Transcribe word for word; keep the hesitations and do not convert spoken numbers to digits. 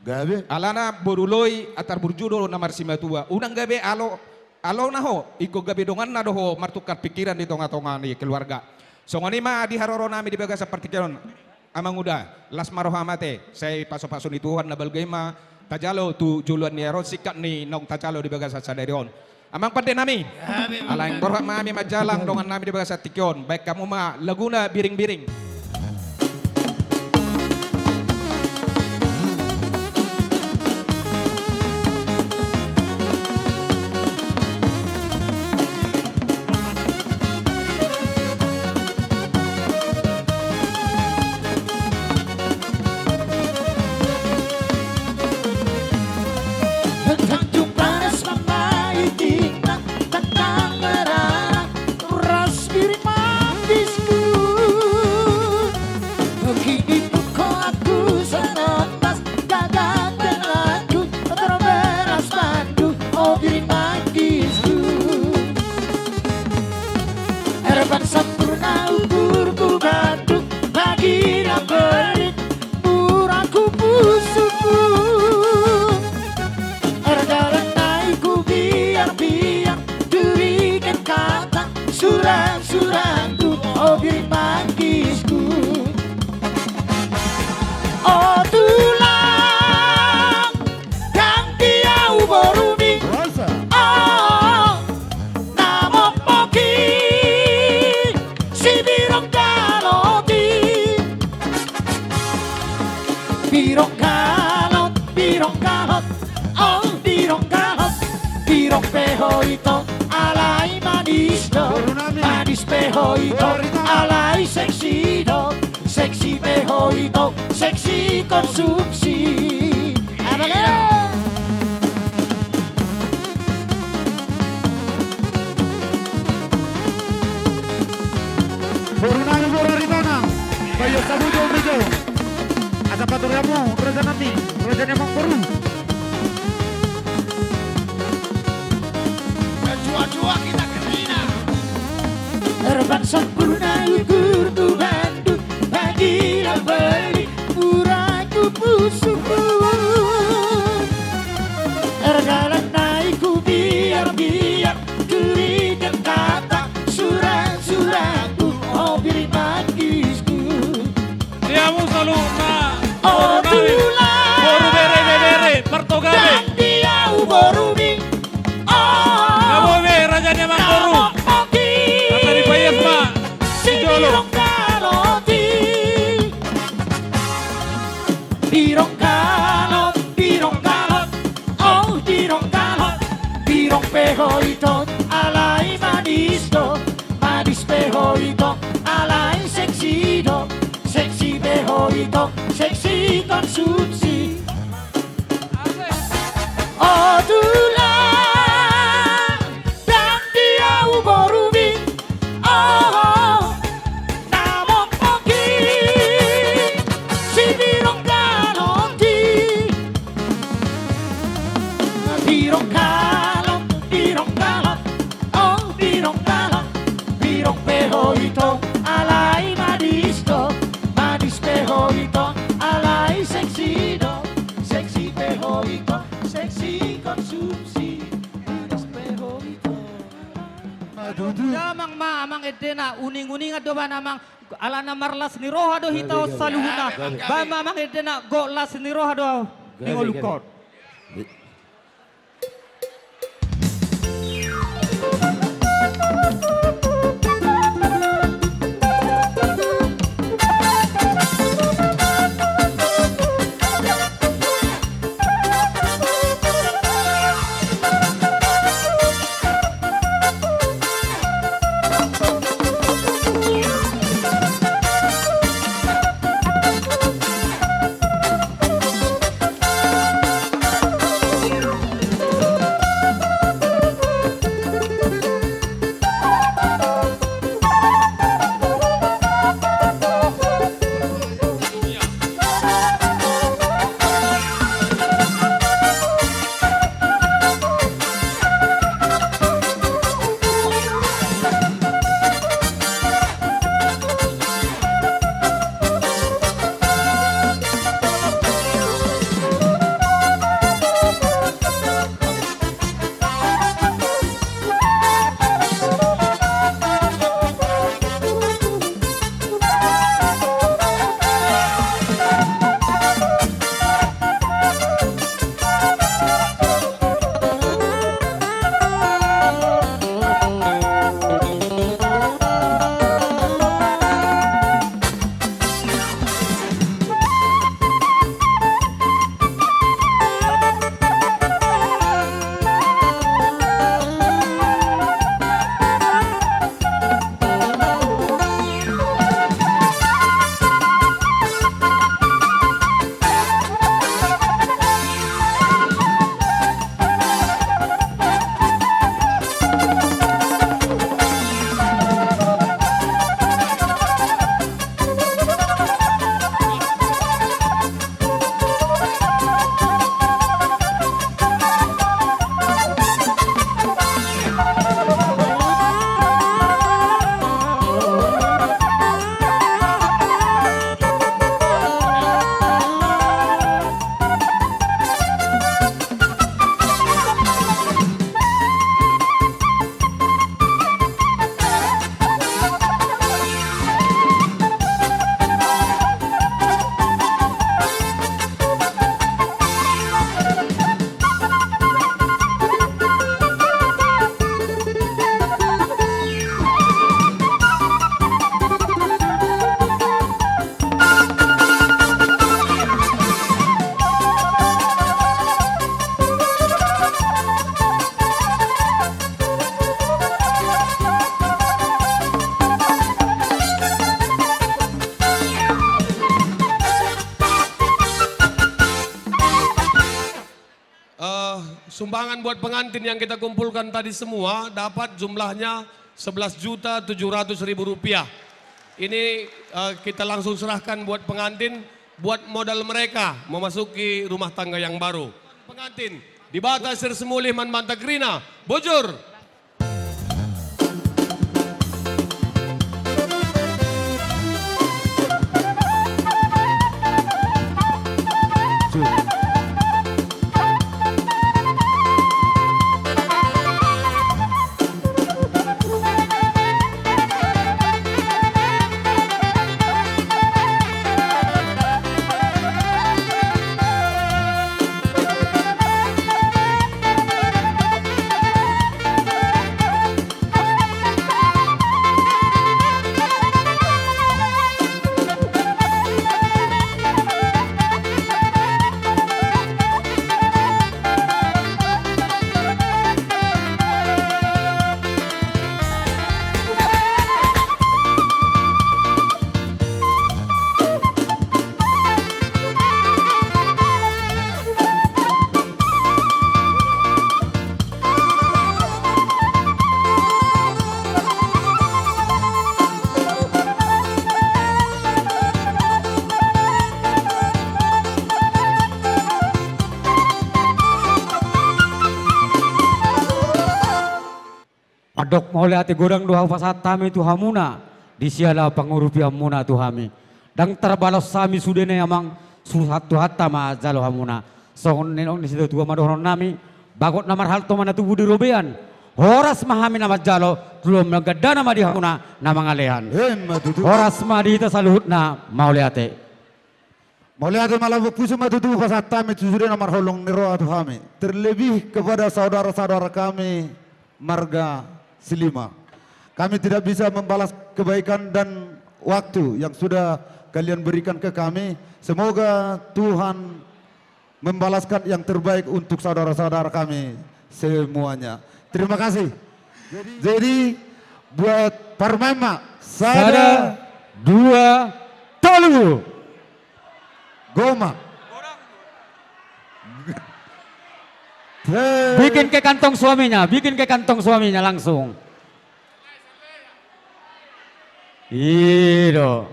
Gabe. Alana boru Loi, antar burju do na marsimatua. Unang gabe alo, alona ho, ingkon gabe donganna do ho martukar pikiran di tonga-tonga ni keluarga. Songon i ma di haroro nami di bagasan partingkian on. Amang Uda, las ma roham ate, sai pasu-pasu ni Tuhan na balga i ma tajalo tu joloan ni ari on, singkat ni naung tajalo di bagasan sadari on. Amang pande nami. Alai borhat ma hami manjalang dongan nami di bagasan tingki on, baen hamu ma laguna Biring-biring. Tanjung Panas ma Maiting, Tangerang, Ras Biring Manggis. Kini pun ho aku songon mas, gagat dan lanjut, terberas pandu, o Biring Manggis. Erban sampurna ukurku, bandung bagi na beri, murah ku pusukku. Erdalan nai ku biar-biar, durikan kata surat-suratku, o Biring Manggisku. O tulang, dang di au borumi. Rosa. O, na mompoki si Birong Galot i. Birong Galot, Birong Galot, o Birong Galot. Birong pe ho ito, alai manis do. Boru nami. Manis pe ho ito, boru nami, alai seksi do. Seksi pe ho ito, seksi konsumsi. Apa kira? Boru nami, boru Aritonang. Bayo sabujo, bujo. Asa pature hamu, raja nami, raja ni amang boru. Erban sampurna ukurku, bandung bagi na beri, murah ku pusukku. Erdalan nai ku biar-biar, durikan kata surat-suratku, o Biring Manggisku. Di hamu saluhutna. O boru nami, tulang, boru bere, bebere, martoga be. Dang di au borumi. O, na boi be raja ni amang boru. Na mompoki. Asa dipaias ma si jolo. Birong Galot i. Birong Galot, Birong Galot, o Birong Galot. Birong pe ho ito, alai manis do. Manis pe ho ito, alai seksi do. Seksi pe ho ito, seksi konsumsi. O tulang, dang di au borumi. O, na mompoki si Birong Galot i. Birong Galot, Birong Galot, o Birong Galot. Birong pe ho ito, alai manis do. Manis pe ho ito, alai seksi do. Seksi pe ho ito, seksi konsumsi. Manis pe ho ito. Damang ma amang endena, uning-uningan do bahen amang, alana marlas ni roha do hita on saluhutna. Bahen ma amang endena, gok las ni roha do di ngolungkon. Sumbangan buat pengantin yang kita kumpulkan tadi semua dapat jumlahnya sebelas juta tujuh ratus ribu rupiah. Ini, eh, kita langsung serahkan buat pengantin, buat modal mereka memasuki rumah tangga yang baru. Pengantin, Debata sirsemulihon ma mantagrina, bujur. Mandok mauliate godang do hupasahat hami tu hamuna, di siala pangurupianmuna tu hami. Ndang tarbalos hami sude na i amang, suhat Tuhanta ma jalo hamuna. Songon nidok ni situatua ma dohonon nami, bagot na marhalto ma na tubu di robean. Horas ma hami na manjalo, tu lomo na gandana ma di hamuna na mangalean. Emma tutu. Horas ma di hita saluhutna, mauliate. Mauliate malambok pusu ma tutu hupasahat hami tu sude na marholong ni roha tu hami. Terlebih kepada saudara-saudara kami marga Silima. Kami tidak bisa membalas kebaikan dan waktu yang sudah kalian berikan ke kami. Semoga Tuhan membalaskan yang terbaik untuk saudara-saudara kami semuanya. Terima kasih. Jadi, buat parmaen ma. Sada, dua, tolu. Goma. Bikin ke kantong suaminya, bikin ke kantong suaminya langsung. I do.